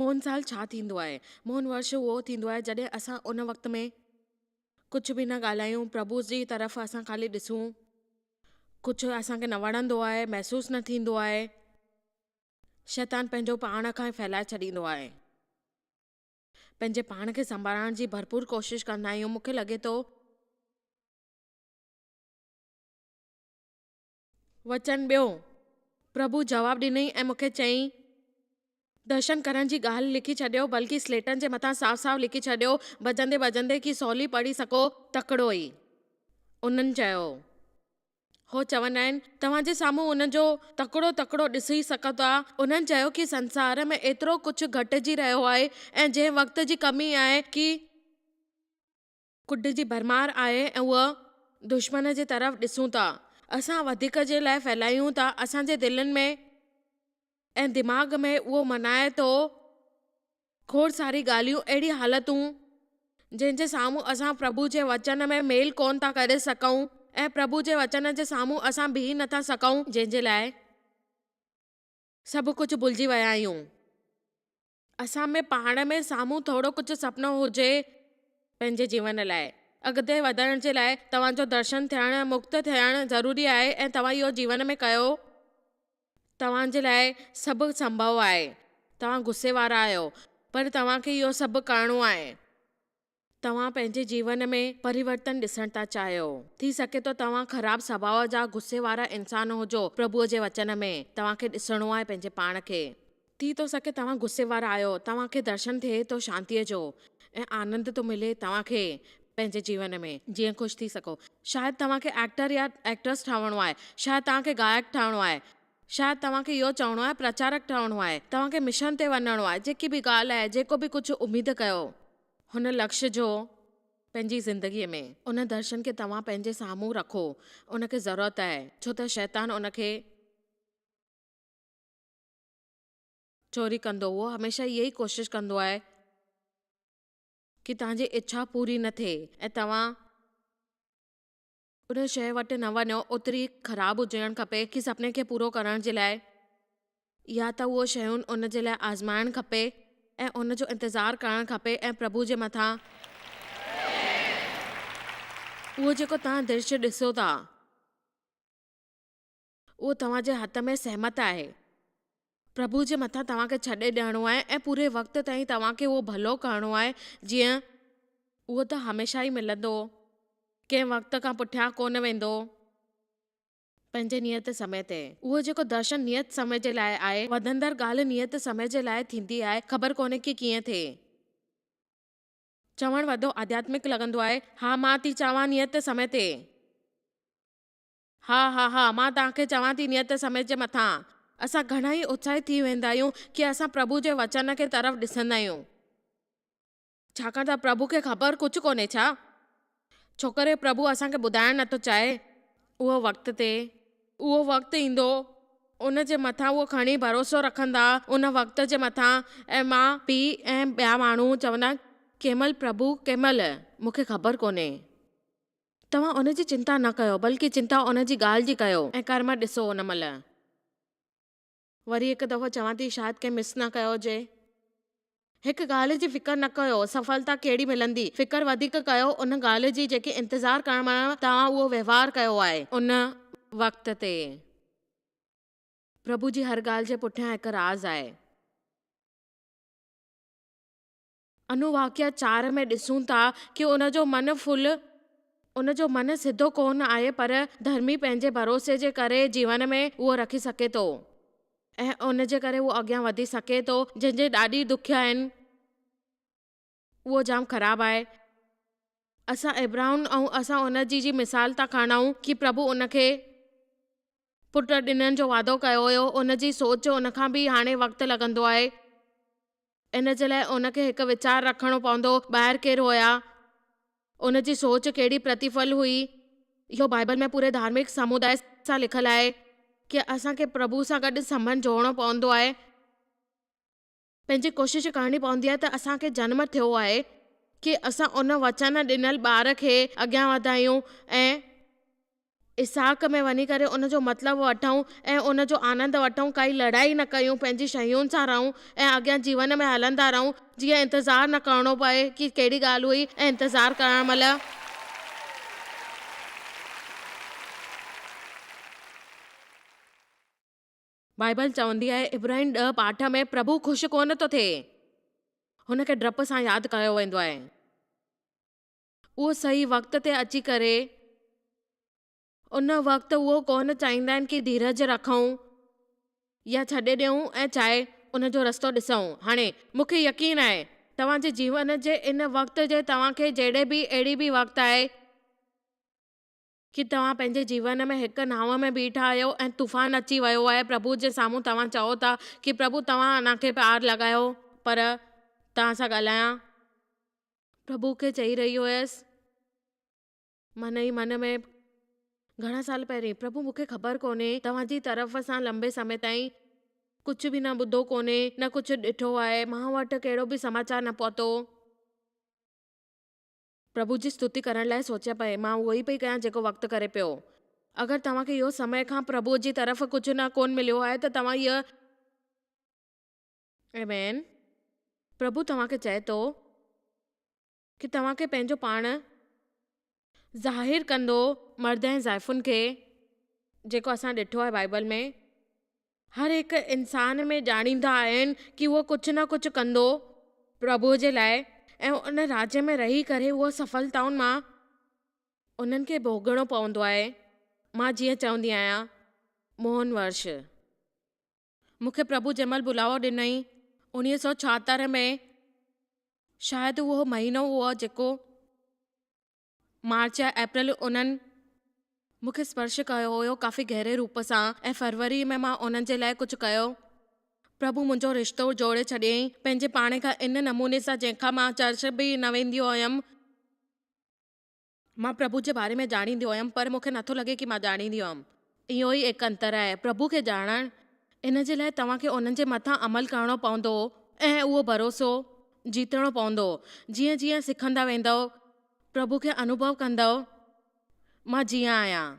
مون سال ڇا ٿيندو آهي؟ مون ورش اهو ٿيندو آهي جڏهن اسان ان وقت ۾ ڪجهه به نه ڳالهايون، پرڀو جي طرف اسان خالي ڏسون. ڪجهه اسان کي نه وڻندو آهي، محسوس نه ٿيندو آهي. شيطان پنهنجو پاڻ کان ڦهلائي ڇڏيندو آهي. پنهنجي پاڻ کي سنڀالڻ جي ڀرپور ڪوشش ڪندا آهيون. مون کي لڳي ٿو. وچن ٻيو. پرڀو جواب ڏنائين ۽ مون کي چيائين، درشن ڪرڻ جي ڳالهه لکي ڇڏيو، بلڪ سليٽن جي مٿان صاف صاف لکي ڇڏيو، ڀڄندي ڀڄندي ڪي سولي پڙهي سگهو، تڪڙو ئي. انهن چيو. هو چوندا آهن، توهان جي سامهون ان جو تڪڙو تڪڙو ڏسي سگهو ٿا. انهن چيو ڪي سنسار ۾ ايترو ڪجهه گهٽجي رهيو آهي ۽ جنهن وقت جي ڪمي آهي ڪي. ڪڍ جي ڀرمار آهي ۽ اهو دشمن جي طرف ڏسون ٿا. اسان وڌيڪ جي لاء ڦهلايون ٿا. اسان جي دلين ۾ ۽ دماغ ۾ اهو منائي ٿو کوڙ ساري ڳالهيون اهڙي حالتون جنهن جي سامهون اسان پرڀو جي وچن ۾ ميل ڪونه ٿا ڪري سگهون ۽ پرڀو جي وچن جي سامهون اسان بيهي نٿا سگهون جنهن جي لاء سڀ ڪجهه ڀلجي ويا آهيون. اسان ۾ پاڻ ۾ سامهون ٿورو ڪجهه سپنو هجي پنهنجي جيون لاء اڳتي وڌڻ جي لاء توهان جو درشن ٿيڻ مڪت ٿيڻ ضروري آهي ۽ توهان اهو جيون ۾ ڪيو توهان جي لاء سڀ سنڀو آهي توهان غصي وارا آهيو پر توهان کي اهو سڀ ڪرڻو آهي. توهان پنهنجي جيون ۾ پريورتن ڏسڻ ٿا چاهيو. ٿي سگهي ٿو توهان خراب سڀاء جا غصي وارا انسان هجو، پرڀوء جي وچن ۾ توهان کي ڏسڻو آهي پنهنجي پاڻ کي. ٿي ٿو سگهي توهان غصي وارا آهيو، توهان کي درشن ٿئي ٿو شانتيء جو ۽ آنند ٿو ملي توهان کي پنهنجي جيون ۾ جيئن خوش ٿي سگهو. شايد توهان کي ايڪٽر يا ايڪٽرس ٺهڻو آهي، شايد توهان کي گائڪ ٺهڻو آهي، شايد توهان کي اهو چوڻو آهي پرچارڪ ٺهڻو آهي، توهان کي مشن تي وڃڻو آهي، جيڪي به ڳالهه آهي، جيڪو به ڪجهه اميد ڪيو. هن لڪش جو پنهنجي زندگيء ۾. ان درشن کي توهان پنهنجي سامهون رکو، ان کي ضرورت آهي، ڇو ته شيطان ان کي. چوري ڪندو، اهو هميشه اها ئي ڪوشش ڪندو آهي. ڪي توهان جي اڇا پوري نه ٿئي ۽ توهان. ان شيء وٽ نه وڃو، اوتري خراب هجڻ کپي ڪي سپني کي پورو ڪرڻ جي لاء يا ته اهو شيون ان جي لاء آزمائڻ کپي ۽ ان جو انتظار ڪرڻ کپي ۽ پرڀو جي مٿان اهو جيڪو توهان درشيه ڏسو ٿا اهو توهان جي هٿ ۾ سهمت آهي. پرڀو جي مٿان توهان کي ڇڏي ڏيڻو آهي ۽ پوري وقت تائين توهان کي اهو ڀلو ڪرڻو آهي جيئن. اهو ته هميشه ئي ملندو، ڪنهن وقت کان پٺيان ڪونه ويندو. پنهنجي نيت سمي تي. اهو جيڪو درشن نيت سمي جي لاء آهي. وڌندڙ ڳالهه نيت سمي جي لاء ٿيندي آهي، خبر ڪونهي ڪي ڪيئن ٿئي. چوڻ وڏو آڌياتمڪ لڳندو آهي. ها مان ٿي چوان نيت سمي تي. ها ها ها مان توهان کي چوان ٿي نيت سمي جي مٿان. اسان گهڻا ئي اتساهت ٿي ويندا آهيون ڪي اسان پرڀو جي وچن کي طرف ڏسندا آهيون. ڇاڪاڻ ته پرڀو کي خبر ڪجهه ڪونهي ڇا؟ ڇوڪري پرڀو اسان کي ٻڌائڻ نٿو چاهي. اهو وقت تي اهو وقت ايندو ان جي مٿان اهو کڻي ڀروسو رکندا ان وقت جي مٿان ۽ ماء پيء ۽ ٻيا ماڻهو چوندا ڪنهن مهل پرڀو ڪنهن مهل مون کي خبر ڪونهي. توهان ان جي چنتا نه ڪيو بلڪه چنتا ان جي ڳالهه جي ڪيو. ۽ ڪرم ڏسو ان مهل. وري هڪ دفعو چوان ٿي شايد ڪنهن مس نه ڪيو هجي. هڪ ڳالهه جي فڪر نه ڪيو سڦلتا ڪهڙي ملندي فڪر وڌيڪ ڪيو ان ڳالهه جي جيڪي انتظار ڪرڻ مهل توهان اهو وهنوار ڪيو آهي. ان وقت تي. پرڀو جي هر ڳالهه جي پٺيان هڪ راز آهي. انوواڪيه چار ۾ ڏسون ٿا ڪي ان جو من ڦل ان جو من سڌو ڪونه آهي پر ڌرمي پنهنجي ڀروسي جي ڪري جيون ۾ اهو رکي سگهي ٿو ۽ ان جي ڪري اهو اڳيان وڌي سگهي ٿو جنهن جي ڏاڏي دکيا آهن اهو جام خراب آهي اسان ابراهن ۽ اسان ان جي جي مثال ٿا کڻون ڪي پرڀو ان کي پٽ ڏنڻ جو وعدو ڪيو هيو ان جي سوچ ان کان به هاڻي وقت لڳندو آهي. ان جي لاء ان کي هڪ ويچار رکڻو پوندو، ٻاهر ڪير هيا، ان جي سوچ ڪهڙي پرتيڦل هئي. اهو بائيبل ۾ پوري ڌارمڪ سموداء سان لکيل آهي ڪي اسان کي پرڀو سان گڏ سنٻنڌ جوڙڻو پوندو آهي. پنهنجي ڪوشش ڪرڻي پوندي آهي ته اسان کي جنم ٿيو آهي ڪي اسان ان وچن ڏنل ٻار کي اڳيان وڌايون ۽ اسحاق ۾ وڃي ڪري ان جو مطلب وٺون ۽ ان جو آنند وٺون، ڪائي لڙائي نه ڪيون، پنهنجي شين سان رهون ۽ اڳيان جيون ۾ هلندا رهون، جيئن انتظار نه ڪرڻو پئي ڪي ڪهڙي ڳالهه هئي ۽ انتظار ڪرڻ مهل. بائيبل چوندي آهي عبرانين ڏهه پاٺ ۾ پرڀو خوش ڪونه ٿو ٿئي. هن کي ڊپ سان ياد ڪيو ويندو آهي. اهو صحيح وقت تي اچي ڪري ان وقت اهو ڪونه چاهيندا آهن ڪي ڌيرج رکون يا ڇڏي ڏيون ۽ چاهي ان جو رستو ڏسون. هاڻي مون کي يقين آهي توهان جي جيون جي ان وقت جي توهان کي جهڙي به اهڙي به وقت آهي ڪي توهان پنهنجي جيون ۾ هڪ ناو ۾ بيٺا آهيو ۽ طوفان اچي ويو آهي پرڀو جي سامهون توهان چئو ٿا ڪي پرڀو توهان انهن کي پار لڳايو پر توهان سان ڳالهايان پرڀو کي چئي رهي هيس من ئي من ۾ گهڻا سال پهرين پرڀو مون کي خبر ڪونهي توهان جي طرف سان لمبي سمي تائين ڪجهه به نه ٻڌو ڪونهي نه ڪجهه ڏٺو آهي مان وٽ ڪهڙو به سماچار نه پهتو. پرڀو جي ستوتي ڪرڻ لاء سوچيان پئي، مان اهو ئي پئي ڪيان جيڪو وقت ڪري پيو. اگر توهان کي اهو سمي کان پرڀوء جي طرف ڪجهه نه ڪونه مليو آهي ته توهان هيء. آمين. پرڀو توهان کي چئي ٿو ڪي توهان کي پنهنجو پاڻ ظاهر ڪندو مرد ۽ زائفن کي جيڪو اسان ڏٺو آهي بائيبل ۾. هر هڪ انسان ۾ ڄاڻيندا آهن ڪي اهو ڪجهه نه ڪجهه ڪندو پرڀوء جي لاء ۽ ان راجيه ۾ رهي ڪري اهو سڦلتائن مان انهن کي ڀوڳڻو پوندو آهي. مان جيئن چوندي آهيان موهن ورش. مون کي پرڀو جنهن مهل بلاوو ڏنائين 1976 ۾ شايد اهو مهينو هو جيڪو مارچ يا اپريل انهن مون کي سپرش ڪيو هيو ڪافي گهري روپ سان ۽ فروري ۾ مان انهن جي لاء ڪجهه ڪيو. پرڀو منهنجو رشتو جوڙي ڇڏيائين پنهنجي پاڻ کان ان نموني سان جنهن کان مان چرچ به نه ويندي هيم. مان پرڀو جي باري ۾ ڄاڻيندي هيم پر مون کي نٿو لڳي ڪي مان ڄاڻيندي هيم. اهو ئي هڪ انتر آهي پرڀو کي ڄاڻڻ. ان جي لاء توهان کي انهن جي مٿان عمل ڪرڻو پوندو ۽ اهو ڀروسو جيتڻو پوندو. جيئن جيئن سکندا ويندؤ پرڀو کي انوڀو ڪندؤ، مان جيئن آهيان.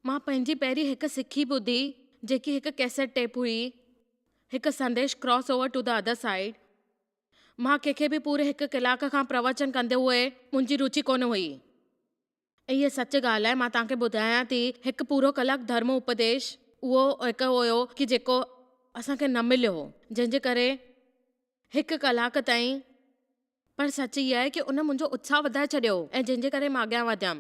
مان پنهنجي پهرين هڪ سکي ٻڌي، جيڪي هڪ ڪيسيٽ ٽيپ هئي، هڪ سنديش cross over to the other side. مان ڪنهن کي به پوري هڪ ڪلاڪ کان پروچن ڪندي هئي منهنجي روچي ڪونه هئي. ۽ هيء سچ ڳالهه آهي، مان توهان کي ٻڌايان ٿي، هڪ پورو ڪلاڪ ڌرم اپديش اهو هڪ هيو ڪي جيڪو اسان کي نه مليو هو، جنهن جي ڪري هڪ ڪلاڪ تائين، پر سچ هيء آهي ڪي ان منهنجو اتساهه وڌائي ڇڏيو ۽ جنهن جي ڪري مان اڳيان وڌيم.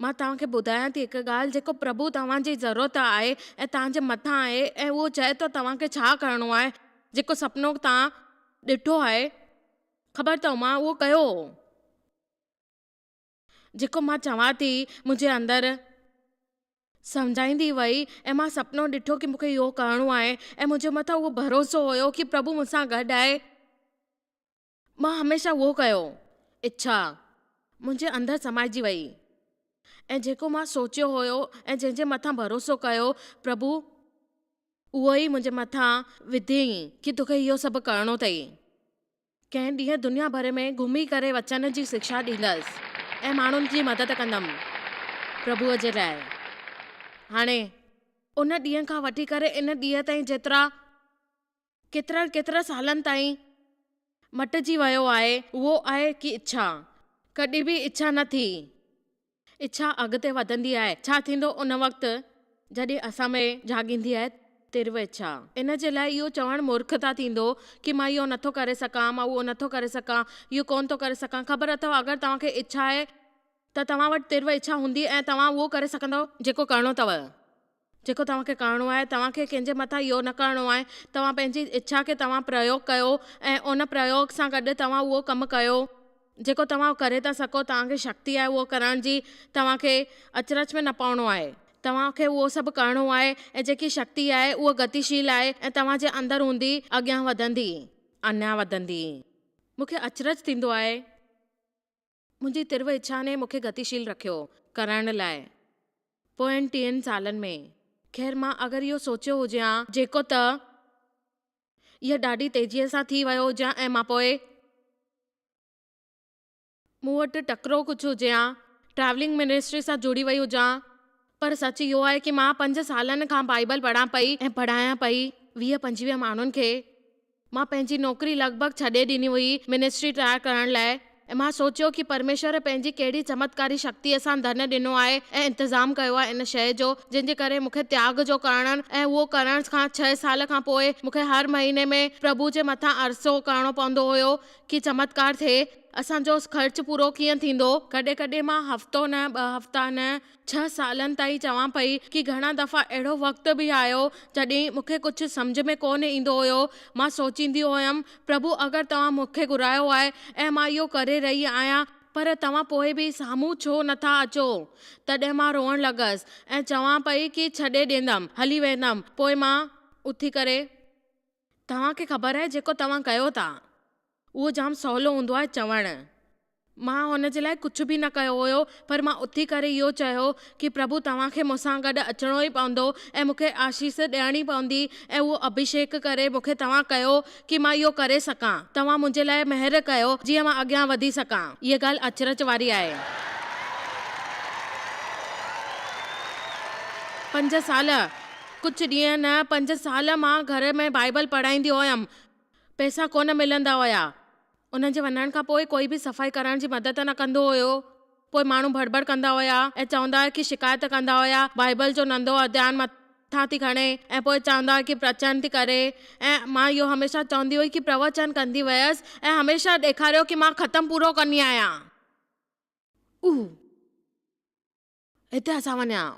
مان توهان کي ٻڌايان ٿي هڪ ڳالهه جيڪو پرڀو توهان جي ضرورت آهي ۽ توهان جي مٿان آهي ۽ اهو چئي ٿو توهان کي ڇا ڪرڻو آهي، جيڪو سپنو توهان ڏٺو آهي، خبر اٿو مان اهو ڪيو هو. جيڪو مان چوان ٿي منهنجي اندر سمجهائيندي وئي ۽ مان سپنو ڏٺو ڪي مون کي اهو ڪرڻو آهي ۽ منهنجي مٿان اهو ڀروسو هيو ڪي پرڀو مون سان گڏ آهي مان هميشه اهو ڪيو اڇا منهنجي اندر سمائجي وئي ۽ جيڪو مان سوچيو هيو ۽ جنهن جي مٿان ڀروسو ڪيو پرڀو اهو ئي منهنجي مٿان وڌئين ڪي توکي اهو سڀ ڪرڻو اٿئي. ڪنهن ڏينهن دنيا ڀر ۾ گهمي ڪري وچن جي شڪشا ڏيندس ۽ ماڻهن جي مدد ڪندم پرڀوء جي لاء. هاڻي، ان ڏينهن کان وٺي ڪري ان ڏينهن تائين جيترا ڪيترن ڪيترن سالن تائين مٽجي ويو آهي، اهو آهي ڪي اڇا ڪڏهن به اڇا نه ٿي. اڇا اڳتي وڌندي آهي. ڇا ٿيندو ان وقت جڏهن اسان ۾ جاڳيندي آهي تيرو اڇا. ان جي لاء اهو چوڻ مورکتا ٿيندو ڪي مان اهو نٿو ڪري سگهان، مان اهو نٿو ڪري سگهان، اهو ڪونه ٿو ڪري سگهان. خبر اٿو اگر توهان کي اڇا آهي ته توهان وٽ تيرو اڇا هوندي ۽ توهان اهو ڪري سگهندؤ جيڪو ڪرڻو اٿو. جيڪو توهان کي ڪرڻو آهي، توهان کي ڪنهن جي مٿان اهو نه ڪرڻو آهي، توهان پنهنجي اڇا کي توهان پريوگ ڪيو ۽ ان پريوگ سان گڏ توهان اهو ڪم ڪيو، جيڪو توهان ڪري ٿا سگهو، توهان کي شڪتي آهي اهو ڪرڻ جي، توهان کي اچرج ۾ نه پوڻو آهي، توهان کي اهو سڀ ڪرڻو آهي ۽ جيڪي شڪتي آهي اها گتيشيل آهي ۽ توهان جي اندر هوندي اڳيان وڌندي، اڃا وڌندي. مون کي اچرج ٿيندو آهي. منهنجي ترو اڇا ني مون کي گتيشيل رکيو ڪرڻ لاء پوين ٽيهن سالن ۾. خير مان اگر اهو سوچيو هجي ها جيڪو ته اهو ڏاڍي تيزيء سان ٿي ويو هجي ها ۽ مان پوء مون وٽ ٽڪرو ڪجهه هجي ها ٽريولنگ منسٽري سان جڙي وئي هجان. پر سچ اهو آهي ڪي مان پنج سالن کان بائيبل پڙهان پئي ۽ پڙهايان پئي 20 25 ماڻهن کي. مان پنهنجي نوڪري لڳ ڀڳ ڇڏي ڏني هئي منسٽري تيار ڪرڻ لاء ۽ مان سوچيو ڪي پرميشور پنهنجي ڪهڙي چمتڪاري شڪتيء سان ڌن ڏنو آهي ۽ انتظام ڪيو آهي ان شيء جو جنهن جي ڪري مون کي تياڳ جو ڪرڻ ۽ اهو ڪرڻ کان ڇهه سال کان پوء مون کي هر مهيني ۾ پرڀو جي مٿان عرصو ڪرڻو پوندو هيو ڪي چمتڪار ٿئي اسان جو خرچ پورو ڪيئن ٿيندو. ڪڏهن ڪڏهن مان هفتو نه ٻه هفتا نه ڇهه سالن تائين چوان پئي ڪي گهڻا دفعا اهڙو وقت به آيو جڏهن مون کي ڪجهه سمجهه ۾ ڪونه ايندو هيو مان سوچيندي هيم پرڀو اگر توهان مون کي گهرايو آهي ۽ مان اهو ڪري رهي آهيان پر توهان پوء به سامهون ڇو نٿا اچو تڏهن مان روئڻ لڳس ۽ چوان پئي ڪي ڇڏي ڏيندم هلي ويندم پوء مان اٿي ڪري توهان کي خبر آهي جيڪو توهان ڪيو ٿا اهو جام سولو هوندو آهي چوڻ. مان هن جي لاء ڪجهه به نه ڪيو هيو پر مان اٿي ڪري اهو چيو ڪي پرڀو توهان کي مون سان گڏ اچڻو ئي پوندو ۽ مون کي آشيس ڏيڻي پوندي ۽ اهو اڀيشيڪ ڪري مون کي توهان ڪيو ڪي مان اهو ڪري سگهان توهان منهنجي لاء مهر ڪيو جيئن مان اڳيان وڌي سگهان. اها ڳالهه اچرج واري آهي. پنج سال، ڪجهه ڏينهن نه پنج سال مان گهر ۾ بائيبل پڙهائيندي هيم. پئسا ڪونه ملندا هيا. انهن جي وڃڻ کان پوء ڪوئي به صفائي ڪرڻ جي مدد نه ڪندو هيو. پوء ماڻهو بڙبڙ ڪندا هيا ۽ چوندا هيا ڪي شڪايت ڪندا هيا بائيبل جو ننڍو اڌيان مٿان ٿي کڻي ۽ پوء چوندا هيا ڪي پرچن ٿي ڪري ۽ مان اهو هميشه چوندي هئي ڪي پروچن ڪندي ويس ۽ هميشه ڏيکاريو ڪي مان ختم پورو ڪندي آهيان. اوه. هتي اسان وڃان.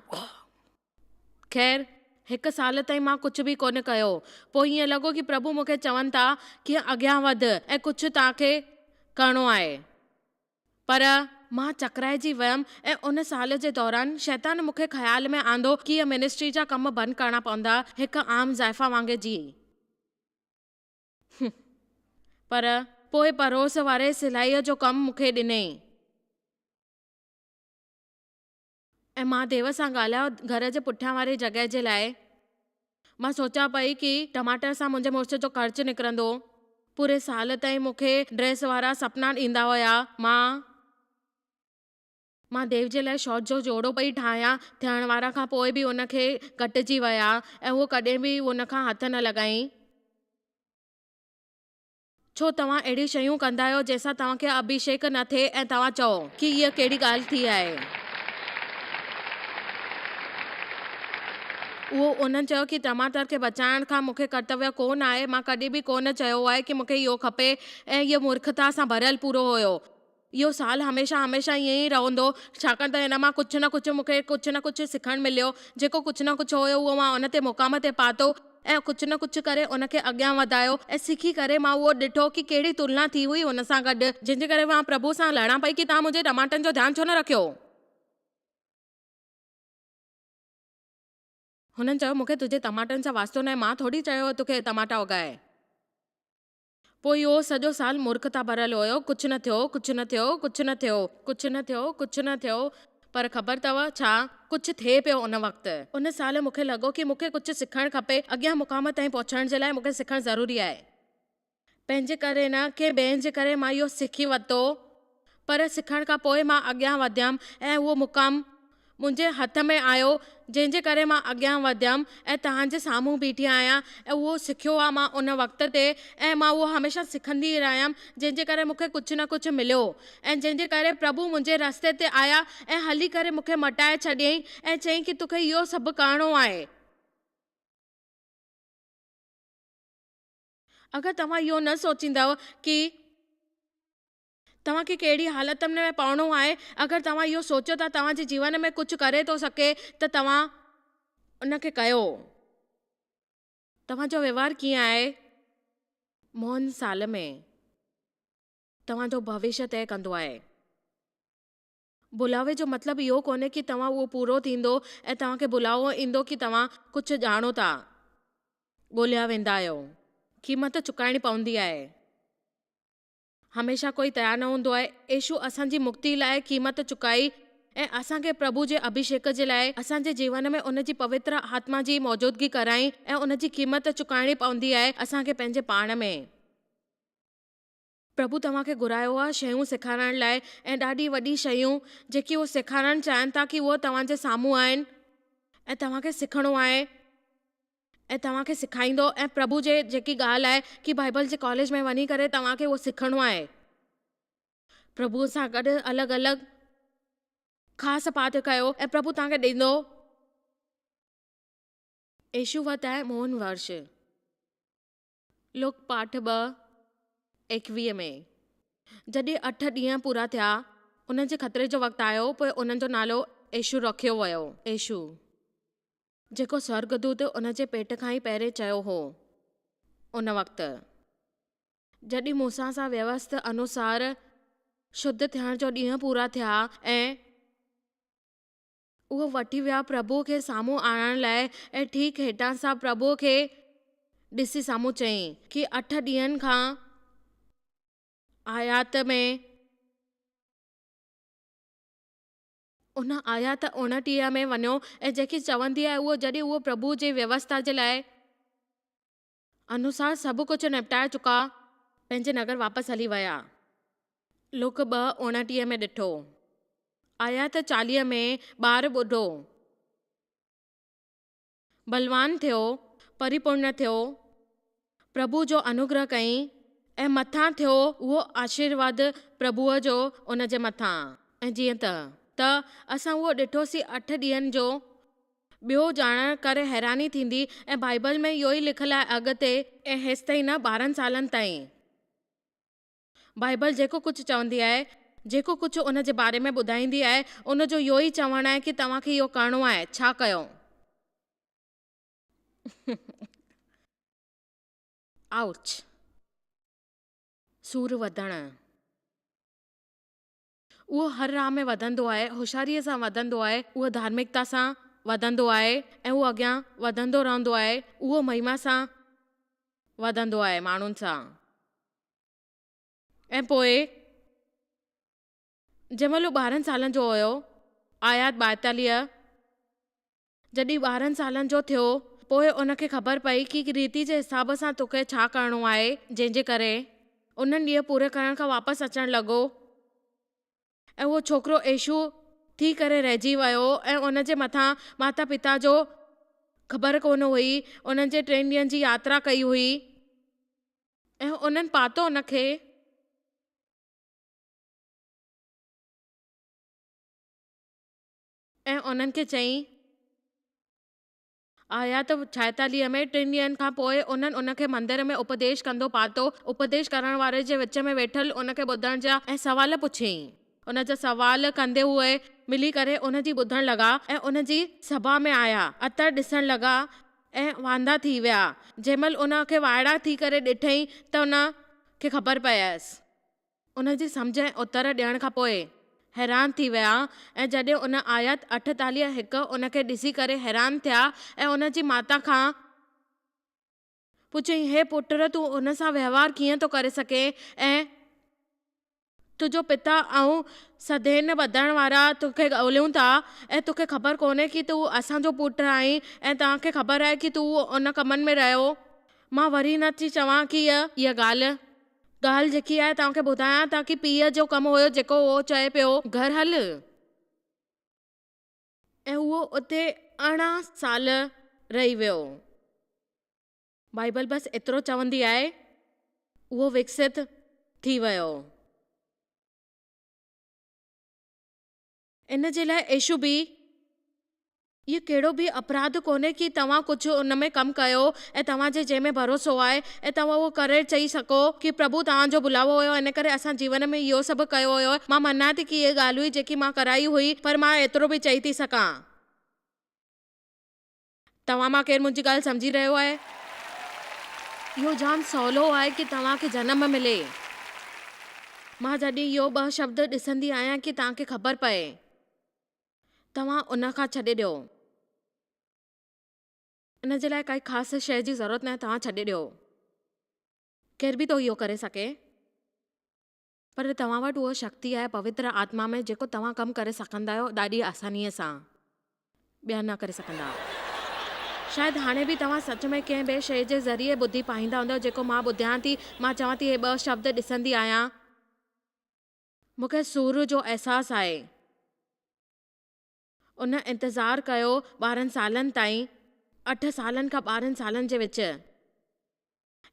خير، هڪ سال تائين مان ڪجهه به ڪونه ڪيو. پوء ائين لڳو ڪي پرڀو مون کي چون ٿا ڪي اڳيان وڌ ۽ ڪجهه توهان کي ڪرڻو آهي. پر مان چڪرائجي ويم ۽ ان سال جي دوران شيطان مون کي خيال ۾ آندو ڪي منسٽري جا ڪم بند ڪرڻا پوندا هڪ عام زائفان وانگي جي. پر پوء پروس واري سلائيء جو ڪم مون کي ڏنئين. ۽ مان ديو سان ڳالهايو گهر جي پٺيان واري جڳهه جي لاء. مان سوچيان پئي ڪي ٽماٽر سان منهنجي مڙس جو خرچ نڪرندو. پوري سال تائين مون کي ڊريس وارا سپنا ڏيندا هيا. مان. مان ديو جي لاء شارٽ جو جوڙو پئي ٺاهيان. ٿيڻ وارا کان پوء به ان کي گهٽجي ويا ۽ هو ڪڏهن به ان کان هٿ نه لڳائين. ڇو توهان اهڙيون شيون ڪندا آهيو جنهن سان توهان کي اڀيشيڪ نه ٿئي ۽ توهان چئو. ڪي هيء ڪهڙي ڳالهه ٿي آهي؟ اهو انهن چيو ڪي ٽماٽر کي بچائڻ کان مون کي ڪرتويه ڪو نه آهي، مان ڪڏهن به ڪو نه چيو آهي ڪي مون کي اهو کپي ۽ اهو مورکتا سان ڀريل پورو هيو. اهو سال هميشه هميشه ائين ئي رهندو، ڇاڪاڻ ته هن مان ڪجهه نه ڪجهه مون کي ڪجهه نه ڪجهه سکڻ مليو. جيڪو ڪجهه نه ڪجهه هيو اهو مان ان تي مقام تي پاتو ۽ ڪجهه نه ڪجهه ڪري ان کي اڳيان وڌايو ۽ سکي ڪري مان اهو ڏٺو ڪي ڪهڙي تلنا ٿي هئي ان سان گڏ. جنهن جي ڪري مان پرڀو سان لڙان پئي ڪي توهان منهنجي ٽماٽن جو ڌيان ڇو نه رکيو. هنن چيو مون کي تنهنجي ٽماٽن سان واسطو ناهي مان ٿوري چيو هو توکي ٽماٽا اگائي. پوء اهو سڄو سال مورکتا ڀريل هيو، ڪجهه نه ٿيو، ڪجهه نه ٿيو، ڪجهه نه ٿيو، ڪجهه نه ٿيو، ڪجهه نه ٿيو، پر خبر اٿو ڇا، ڪجهه ٿئي پيو ان وقت. ان سال مون کي لڳو ڪي مون کي ڪجهه سکڻ کپي، اڳيان مقام تائين پهچڻ جي لاء مون کي سکڻ ضروري آهي. پنهنجي ڪري نه، ڪنهن ٻئي جي ڪري مان اهو سکي ورتو، پر سکڻ کان پوء مان اڳيان وڌيم ۽ اهو مقام منهنجي هٿ ۾ آيو جنهن جي ڪري مان اڳيان وڌيم ۽ توهان جي سامهون بيٺي آهيان ۽ اهو سکيو آهي مان ان وقت تي ۽ مان اهو هميشه سکندي ئي رهيم جنهن جي ڪري مون کي ڪجهه نه ڪجهه مليو ۽ جنهن جي ڪري پرڀو منهنجي رستي تي آيا ۽ هلي ڪري مون کي مٽائي ڇڏيائين ۽ چيائين ڪي توکي اهو سڀ ڪرڻو آهي. اگر توهان اهو نه سوچيندؤ ڪي. توهان کي ڪهڙي حالتن ۾ پوڻو آهي، اگر توهان اهو سوچيو ته توهان جي جيون ۾ ڪجهه ڪري ٿو سگهي ته توهان ان کي ڪيو. توهان جو وهنوار ڪيئن آهي؟ موهن سال ۾ توهان جو ڀوشيه طئي ڪندو آهي. بلاوي جو مطلب اهو ڪونهي ڪي توهان اهو پورو ٿيندو ۽ توهان کي بلاوو ايندو ڪي توهان ڪجهه ڄاڻو ٿا. ڳوليا ويندا آهيو. قيمت چڪائڻي پوندي آهي. هميشه ڪوئي تيار نه هوندو آهي. يسوع اسان جي مڪتي لاء قيمت چڪائي ۽ اسان کي پرڀو جي اڀيشيڪ جي لاء اسان جي جيون ۾ ان جي پوتر آتما جي موجودگي ڪرائين ۽ ان جي قيمت چڪائڻي پوندي آهي اسان کي پنهنجي پاڻ ۾. پرڀو توهان کي گهرايو آهي شيون سيکارڻ لاء ۽ ڏاڍي وڏي شيون جيڪي هو سيکارڻ چاهين ٿا ڪي اهو توهان جي سامهون آهن ۽ توهان کي سکڻو آهي ۽ توهان کي سکائيندو ۽ پرڀو جي جيڪي ڳالهه آهي ڪي بائبل جي ڪاليج ۾ وڃي ڪري توهان کي اهو سکڻو آهي پرڀو سان گڏ الڳ الڳ خاص پات ڪيو ۽ پرڀو توهان کي ڏيندو. ايشووت ۽ موهن ورش. لوڪ پاٺ ٻه، 21 ۾. جڏهن اٺ ڏينهن پورا ٿيا، انهن جي خطري جو وقت آيو، پوء انهن جو نالو يسوع رکيو ويو. يسوع، جيڪو سورڳدوت ان جي پيٽ کان ئي پهرين چيو هو، ان وقت، جڏهن موسيٰ سان ويوسٿ انوسار شڌ ٿيڻ جو ڏينهن پورا ٿيا، ۽. اهو وٺي ويا پرڀوء کي سامهون آڻڻ لاء ۽ ٺيڪ هيٺان سان پرڀوء کي ڏسي سامهون چيائين. ڪي اٺ ڏينهن کان آيات ۾. ان آيات 29 ۾ وڃو ۽ جيڪي چوندي آهي اهو جڏهن اهو پرڀوء جي ويوسٿا جي لاء. انوسار سڀ ڪجهه نپٽائي چڪا پنهنجي نگر واپس هلي ويا. لوڪ ٻه 29 ۾ ڏٺو. آيات 40 ۾ ٻار ٻڍو. بلوان ٿيو، پريپورڻ ٿيو، پرڀو جو انوگره ڪئين ۽ مٿان ٿيو اهو آشيرواد پرڀوء جو ان جي مٿان. ۽ جيئن ته. ته اسان اهو ڏٺوسين اٺ ڏينهن جو ٻيو ڄاڻڻ ڪري حيراني ٿيندي ۽ بائيبل ۾ اهو ئي لکيل آهي اڳتي. ۽ هيستائين نه 12 سالن تائين. بائيبل جيڪو ڪجهه چوندي آهي، جيڪو ڪجهه ان جي باري ۾ ٻڌائيندي آهي، ان جو اهو ئي چوڻ آهي ڪي توهان کي اهو ڪرڻو آهي، ڇا ڪيو؟ آئوچ. سور وڌڻ. اهو هر راهه ۾ وڌندو آهي، هوشياريء سان وڌندو آهي، اهو ڌارمڪتا سان وڌندو آهي ۽ اهو اڳيان وڌندو رهندو آهي، اهو مهما سان وڌندو آهي ماڻهن سان. ۽ پوء جنهن مهل هو 12 سالن جو هيو، آيات 42، جڏهن 12 سالن جو ٿيو، پوء ان کي خبر پئي ڪي ريتي جي حساب سان توکي ڇا ڪرڻو آهي، جنهن جي ڪري انهن ڏينهن پوري ڪرڻ کان واپس اچڻ لڳو ۽ اهو ڇوڪرو ايشو ٿي ڪري رهجي ويو ۽ ان جي مٿان ماتا پتا جو خبر ڪونه هئي، انهن جي ٽن ڏينهن جي ياترا ڪئي هئي ۽ انهن پاتو ان کي. ۽ انهن کي چيائين، آيات 46 ۾، ٽن ڏينهن کان پوء انهن ان کي مندر ۾ اپديش ڪندو پاتو. اپديش ڪرڻ واري جي وچ ۾ ويٺل ان کي ٻڌڻ جا ۽ سوال پڇيائين. ان جا سوال ڪندي اهي ملي ڪري ان جي ٻڌڻ لڳا ۽ ان جي سڀا ۾ آيا. اتر ڏسڻ لڳا ۽ واندا ٿي ويا. جنهن مهل ان کي وائڙا ٿي ڪري ڏٺئين ته ان کي خبر پيس. ان جي سمجهه ۽ اتر ڏيڻ کان پوء حيران ٿي ويا ۽ جڏهن ان آيت 48 هڪ ان کي ڏسي ڪري حيران ٿيا ۽ ان جي ماتا کان پڇيائين هي پٽ تون ان سان وهنوار ڪيئن ٿو ڪري سگهين ۽ تنهنجو پتا ۽ صدين ٻڌڻ وارا توکي ڳوليون ٿا ۽ توکي خبر ڪونهي ڪي تون اسان جو پٽ آهين ۽ توهان کي خبر آهي ڪي تون ان ڪمن ۾ رهيو مان وري نه ٿي چوان ڪي اها ڳالهه ڳالهه جيڪي آهي توهان کي ٻڌايان ته ڪي پيء جو ڪم هيو جيڪو اهو چئي پيو گهر هل ۽ اهو اتي 18 سال رهي ويو. بائيبل بس ايترو چوندي آهي اهو وڪست ٿي ويو. ان جي لاء ايشو به اهو ڪهڙو به اپراڌ ڪونهي ڪي توهان ڪجهه ان ۾ ڪم ڪيو ۽ توهان جي جنهن ۾ ڀروسو آهي ۽ توهان اهو ڪري چئي سگهو ڪي پرڀو توهان جو بلاوو هيو ان ڪري اسان جيون ۾ اهو سڀ ڪيو هيو مان مڃان ٿي ڪي اهي ڳالهه هئي جيڪي مان ڪرائي هئي پر مان ايترو به چئي ٿي سگهان. توهان مان ڪير منهنجي ڳالهه سمجهي رهيو آهي؟ اهو جام سولو آهي ڪي توهان کي جنم ملي. مان جڏهن اهو ٻه شبد ڏسندي آهيان ڪي توهان کي خبر پئي. توهان ان کان ڇڏي ڏيو. ان جي لاء ڪائي خاص شيء جي ضرورت ناهي توهان ڇڏي ڏيو. ڪير به ٿو اهو ڪري سگهي. پر توهان وٽ اها شڪتي آهي پوتر آتما ۾ جيڪو توهان ڪم ڪري سگهندا آهيو ڏاڍي آسانيء سان ٻيا نه ڪري سگهندا. شايد هاڻي به توهان سچ ۾ ڪنهن ٻئي شيء جي ذريعي ٻڌي پائيندا هوندؤ جيڪو مان ٻڌيان ٿي. مان چوان ٿي اهي ٻه شبد ڏسندي آهيان. مون کي سور جو احساس آهي. ان انتظار ڪيو 12 سالن تائين، اٺ سالن کان 12 سالن جي وچ.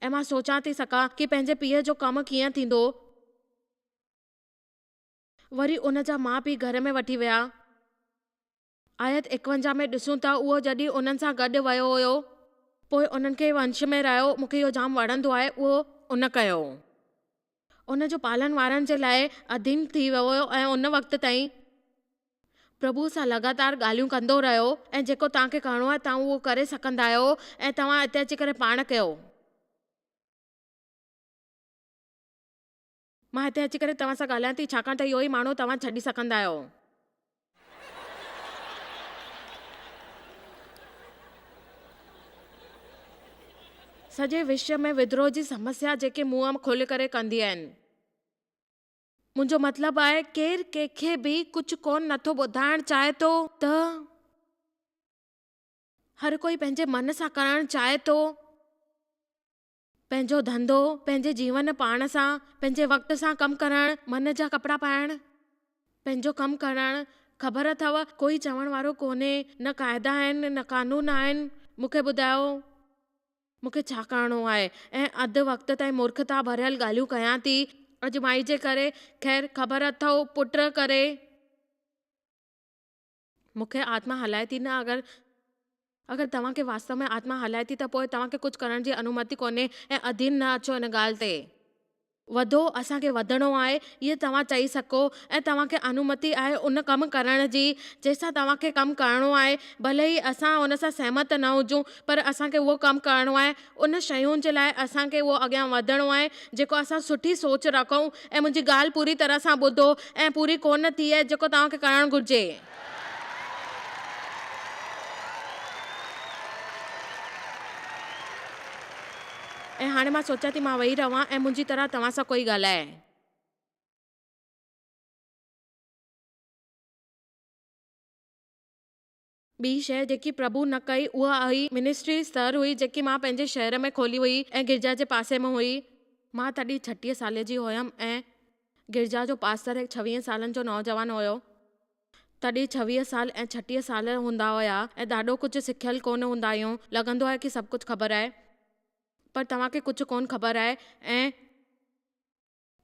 ۽ مان سوچان ٿي سگهان ڪي پنهنجي پيء جو ڪم ڪيئن ٿيندو. وري ان جا ماء پيء گهر ۾ وٺي ويا. آيت 51 ۾ ڏسون ٿا اهو جڏهن انهن سان گڏ ويو هيو. پوء انهن کي ونش ۾ رهيو. مون کي اهو جام وڻندو آهي. اهو ان ڪيو. ان جو پالڻ وارن جي لاء اڌين ٿي ويو هيو ۽ ان وقت تائين پرڀوء سان لڳاتار ڳالهيون ڪندو رهيو ۽ جيڪو توهان کي ڪرڻو آهي توهان اهو ڪري سگهندا آهيو ۽ توهان هتي اچي ڪري پاڻ ڪيو. مان هتي اچي ڪري توهان سان ڳالهايان ٿي ڇاڪاڻ ته اهو ئي ماڻهو توهان ڇڏي سگهندا آهيو. سڄي وشو ۾ ودروهه جي سمسيا جيڪي منهن کولي ڪري ڪندي آهن. منهنجو مطلب آهي ڪير ڪنهن کي به ڪجهه ڪونه نٿو ٻڌائڻ چاهي ٿو ته هر ڪوئي پنهنجي من سان ڪرڻ چاهي ٿو. پنهنجو ڌنڌو، پنهنجي جيون پاڻ سان، پنهنجي وقت سان ڪم ڪرڻ، من جا ڪپڙا پائڻ، پنهنجو ڪم ڪرڻ، خبر اٿو ڪوئي چوڻ وارو ڪونهي، نه قاعدا آهن نه قانون آهن، مون کي ٻڌايو مون کي ڇا ڪرڻو آهي ۽ اڌ وقت تائين مورکتا ڀريل ڳالهيون ڪيان ٿي. اڄ مائي جي ڪري، خير خبر اٿئو پٽ ڪري. مون کي آتما هلائي ٿي نه اگر اگر توهان کي واستو ۾ آتما هلائي ٿي ته پوء توهان کي ڪجهه ڪرڻ جي انومتي ڪونهي ۽ اڌين نه اچو ان ڳالهه تي. وڌو اسان کي وڌڻو آهي اهي توهان چئي سگهو ۽ توهان کي انومتي آهي ان ڪم ڪرڻ جي جنهن سان توهان کي ڪم ڪرڻو آهي ڀلي ئي اسان ان سان سهمت نه هجون پر اسان کي اهو ڪم ڪرڻو آهي ان شين جي لاء اسان کي اهو اڳيان وڌڻو آهي جيڪو اسان سٺي سوچ رکون ۽ منهنجي ڳالهه پوري طرح سان ٻڌو ۽ پوري ڪونه ٿي آهي جيڪو توهان کي ڪرڻ گهرجي. ۽ هاڻي مان سوچيان ٿي مان ويهي رهان ۽ منهنجي طرح توهان سان ڪوئي ڳالهائي. ٻي شيء جيڪي پرڀو نه ڪئي اها هئي منسٽري ستر هئي جيڪي مان پنهنجي شهر ۾ کولي هئي ۽ گرجا جي پاسي ۾ هئي. مان تڏهن 36 سالي جي هيم ۽ گرجا جو پاستر هڪ ڇويهن سالن جو نوجوان هيو. تڏهن 26 سال ۽ 36 سال هوندا هيا ۽ ڏاڍو ڪجهه سکيل ڪونه هوندا آهيون. لڳندو آهي ڪي سڀ ڪجهه خبر آهي پر توهان کي ڪجهه ڪونه خبر آهي ۽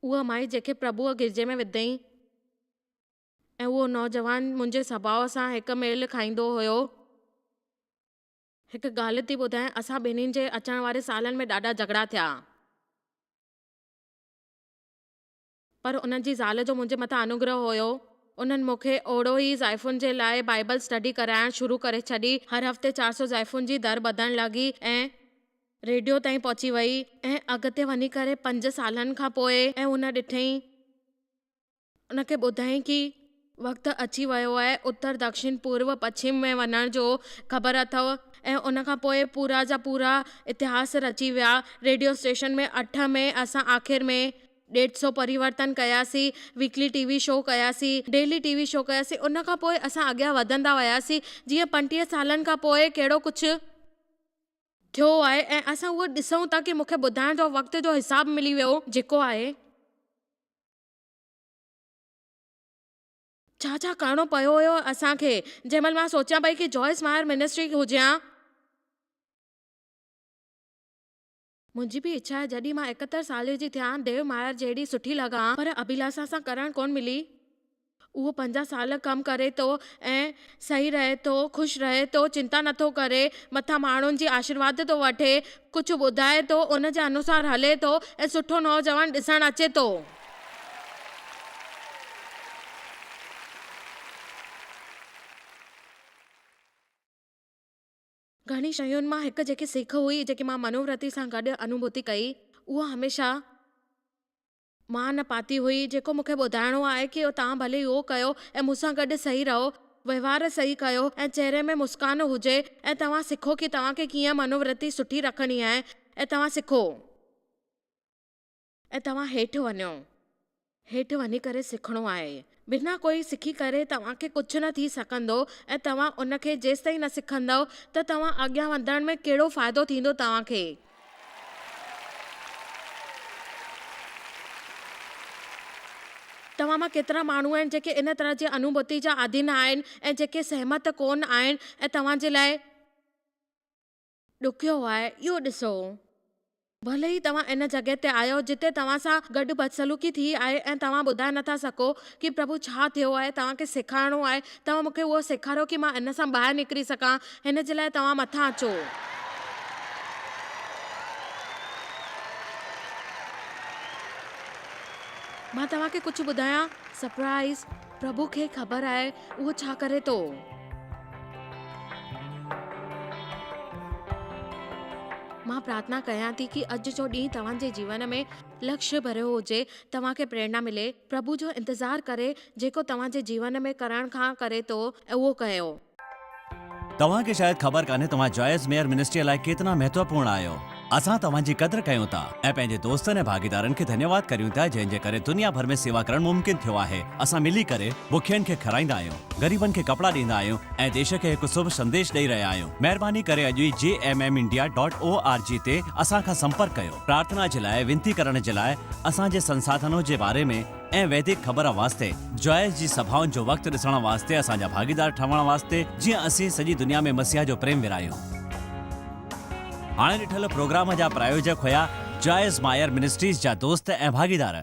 اها مائي جنهن کي پرڀوء گرجي ۾ وڌئين. ۽ اهو نوجوان منهنجي سڀاء سان هڪ ميل کائيندو هيو. هڪ ڳالهه ٿي ٻڌايان، اسان ٻنهين جي اچڻ واري سالن ۾ ڏاڍا جهڳڙا ٿيا. پر انهن جي زال جو منهنجي مٿان انوگره هيو. انهن مون کي اوڙو ئي زائفن جي لاء بائيبل اسٽڊي ڪرائڻ شروع ڪري ڇڏي. هر هفتي 400 زائفن جي در ٻڌڻ لڳي ۽. ريڊيو تائين پهچي وئي. ۽ اڳتي وڃي ڪري پنج سالن کان پوء ۽ هن ڏٺئين. ان کي ٻڌائين ڪي وقت اچي ويو آهي اتر دڪشڻ پورو پڇم ۾ وڃڻ جو خبر اٿئو ۽ ان کان پوء پورا جا پورا اتهاس رچي ويا ريڊيو اسٽيشن ۾ اٺ ۾ اسان آخر ۾ ڏيڍ سو پريورتن ڪياسين ويڪلي ٽي وي شو ڪياسين ڊيلي ٽي وي شو ڪياسين ان کان پوء اسان اڳيان وڌندا وياسين جيئن 35 سالن کان پوء ڪهڙو ڪجهه ٿيو آهي ۽ اسان اهو ڏسون ٿا ڪي مون کي ٻڌائڻ جو وقت جو حساب ملي ويو جيڪو آهي. ڇا ڇا ڪرڻو پيو هيو اسان کي. جنهن مهل مان سوچيان پئي ڪي جوائس مائر منسٽري هجيان. منهنجي به اڇا آهي جڏهن مان 71 سالي جي ٿيان ديو مائر جهڙي سٺي لڳان پر اڀيلاشا سان ڪرڻ ڪونه ملي. اهو 50 سال ڪم ڪري ٿو ۽ صحيح رهي ٿو، خوش رهي ٿو، چنتا نٿو ڪري، مٿان ماڻهن جي آشيرواد ٿو وٺي، ڪجهه ٻڌائي ٿو، ان جي انوسار هلي ٿو ۽ سٺو نوجوان ڏسڻ اچي ٿو. گهڻي شين مان هڪ جيڪي سيک هئي، جيڪي مان منوورتي سان گڏ انوڀوتي ڪئي، اها هميشه مان نه پاتي هئي، جيڪو مون کي ٻڌائڻو آهي ڪي توهان ڀلي اهو ڪيو ۽ مون سان گڏ صحيح رهو، وهنوار صحيح ڪيو ۽ چهري ۾ مسڪان هجي ۽ توهان سکو ڪي توهان کي ڪيئن منوورتي سٺي رکڻي آهي ۽ توهان سکو. ۽ توهان هيٺ وڃو. هيٺ وڃي ڪري سکڻو آهي. بنا ڪوئي سکي ڪري توهان کي ڪجهه نه ٿي سگهندو ۽ توهان ان کي جيستائين نه سکندؤ ته توهان اڳيان وڌڻ ۾ ڪهڙو فائدو ٿيندو توهان کي. توهان مان ڪيترا ماڻهو آهن جيڪي ان طرح جي انوڀوتي جا عادي نه آهن ۽ جيڪي سهمت ڪونه آهن ۽ توهان جي لاء ڏکيو آهي اهو ڏسو. ڀلي ئي توهان ان جڳهه تي آهيو جتي توهان سان گڏ بدسلوڪي ٿي آهي ۽ توهان ٻڌائي نٿا سگهو ڪي پرڀو ڇا ٿيو آهي توهان کي سيکارڻو آهي توهان مون کي اهو سيکاريو ڪي مان ان سان ٻاهر نڪري سگهان هن جي لاء توهان مٿان اچو. مان توهان کي ڪجهه ٻڌايان؟ سرپرائز! پرڀو کي خبر آهي اهو ڇا ڪري ٿو. مان پرارٿنا ڪيان ٿي ڪي اڄ جو ڏينهن توهان جي جيون ۾ لڪشيه ڀريو هجي، توهان کي پريرنا ملي، پرڀو جو انتظار ڪري جيڪو توهان جي جيون ۾ ڪرڻ کان ڪري ٿو اهو ڪيو. توهان کي شايد خبر ڪانهي توهان جوائس ميئر منسٽريء لاء ڪيتنا مهتوپورڻ آهيو. اسان توهان جي قدر ڪيون ٿا ۽ پنهنجي دوستن ۽ ڀاڳيدارن کي ڌنيواد ڪريون ٿا جنهن جي ڪري دنيا ڀر ۾ سيوا ڪرڻ ممڪن ٿيو آهي. اسان ملي ڪري بکين کي کارائيندا آهيون، غريبن کي ڪپڙا ڏيندا آهيون ۽ ديش کي هڪ شڀ سنديش ڏئي رهيا آهيون. مهرباني ڪري اڄ ئي J M M India dot O R G تي اسان کان سمپرڪ ڪيو. پرارٿنا جي لاء وينتي ڪرڻ جي لاء اسان جي سنساڌنو جي باري ۾ ۽ ويدڪ خبر واسطي جوائس جي سڀائن جو وقت ڏسڻ واسطي اسان جا ڀاڳيدار ٺهڻ واسطي جيئن اسين سڄي دنيا ۾ مسيح جو پريم ورهايون. هاڻي ڏٺل پروگرام جا پرايوجڪ هيا جوائس مائر منسٽريز جا دوست ۽ ڀاڳيدار.